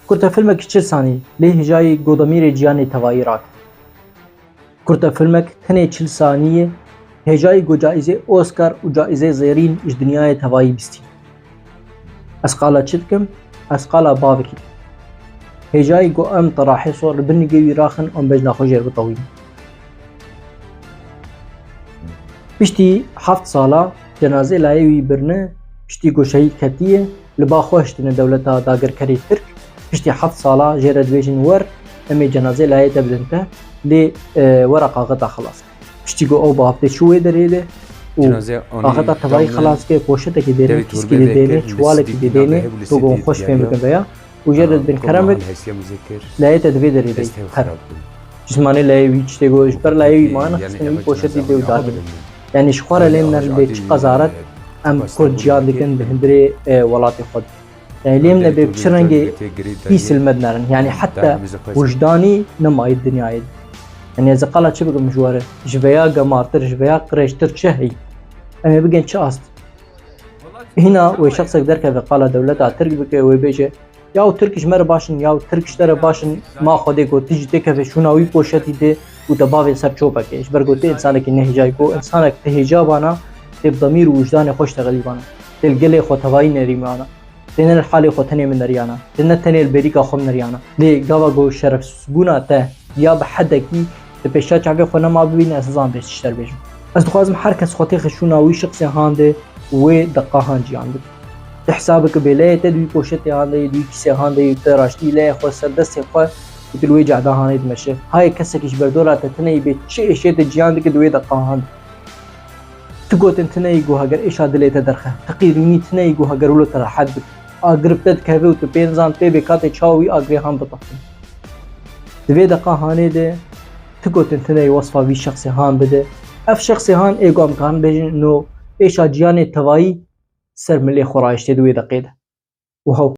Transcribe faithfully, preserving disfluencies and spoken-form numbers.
Kurtefilmek çil sanî lê hêjayî godemîrê ciyanê tevayî rakir. Kurtefilmek tenê çil sanî ye, hêjayî go caîzê Oscar û caîzê zêrîn ji dinyayê tevayî bistî. Ez qala çi dikim? Ez qala bavekî dikim. Hêjayî go em terahê sor li bin nigê wî raxin, em bejna xwe jêr bitewînin. Piştî heft sala cenazê layê wî birine, piştî ku şehîd ketiye, li ba xwe hiştine dewleta dagirkerê Tirk. Piştî heft sala jê re dibêjin wer, em ê cenazê layê te bidin te, lê, e, were qaxeta xilas. Piştî ku ew bi avdê çû wê derê de û Cenaze anî qaxeta tevayî xilas ke, poşetekê dêne, kîskî dê dêne, çiwalekî dê dêne, to gon xweş fêm bikin veya. Û jê re dibin kerem bik, layê te divê derê de her. Cismanê layê wî tiştê got, ji ber layê wî mane xistin wî poşetî dê û dadî. Yanî ji xwe re lêm nerin bê çi qezaret em Kurd ciyan dikin di hundirê, e, welatê xwe de. Yanî lêm nebê bi çi rengê pîs li me dinerin. Yanî heta wijdanî nemayî dinyayê de. Yanî ez ê qala çi bikim ji we re? Ji veya gemartir, ji veya qirêjtir çi heyî? Em ê bigên çi ast? Hîna wê şexsek derkeve qala dewleta Tirk bike, wê bêje, yaw Tirk ji me re baş in, yaw Tirk ji te re baş in, ma Xwedê got tu jî têkeve şûna wî poşetî de û te bavê ser çopekê. Ji ber got tu însanekî nehêcayî, ku însanek tihêca bana, tê bi demîr û wijdanê xwe ji te xelî bana. Tê li gelê xwe tevayî nerî bana. Tê ne li halê xwe tenê min neriyana. Tê ne tenê li bêrîka xwe min neriyana. Lê gava ku şerefsizbûna te ya bi hedekî di pêşa çavê xwe nema bibîne, ez nizam bê çi ji te re bêjim. Ez dixwazim her kes xwe têxe şûna wî şexsê han de û wê deqa han ciyan bike. Ti hesabeke bê leyê te di wî poşetê han de yê, di wî kîsê han de yê, te raştî leyê xwe ser destê xwe û tu li wê cehda hanê dimeşe. Hayê kesekî ji berdora te tineyî bê çi êşê te ciyan dike di wê deqa han de. Tu gotin tineyî ku heger êşa dilê te derxe. Teqîrînî tineyî ku heger wilo te rehet bike. A girib te dikeve û tu pê nizan pê bê katê çawa wî agirê han bitextin. Di vê deqa hanê de tu gotin tineyî wesfa vî şexsê han bide. Ev şexsê han ê ku em karin bêjin no êşa ciyanê tevayî ser milê xwe rayiştê di wê deqê de. Û hew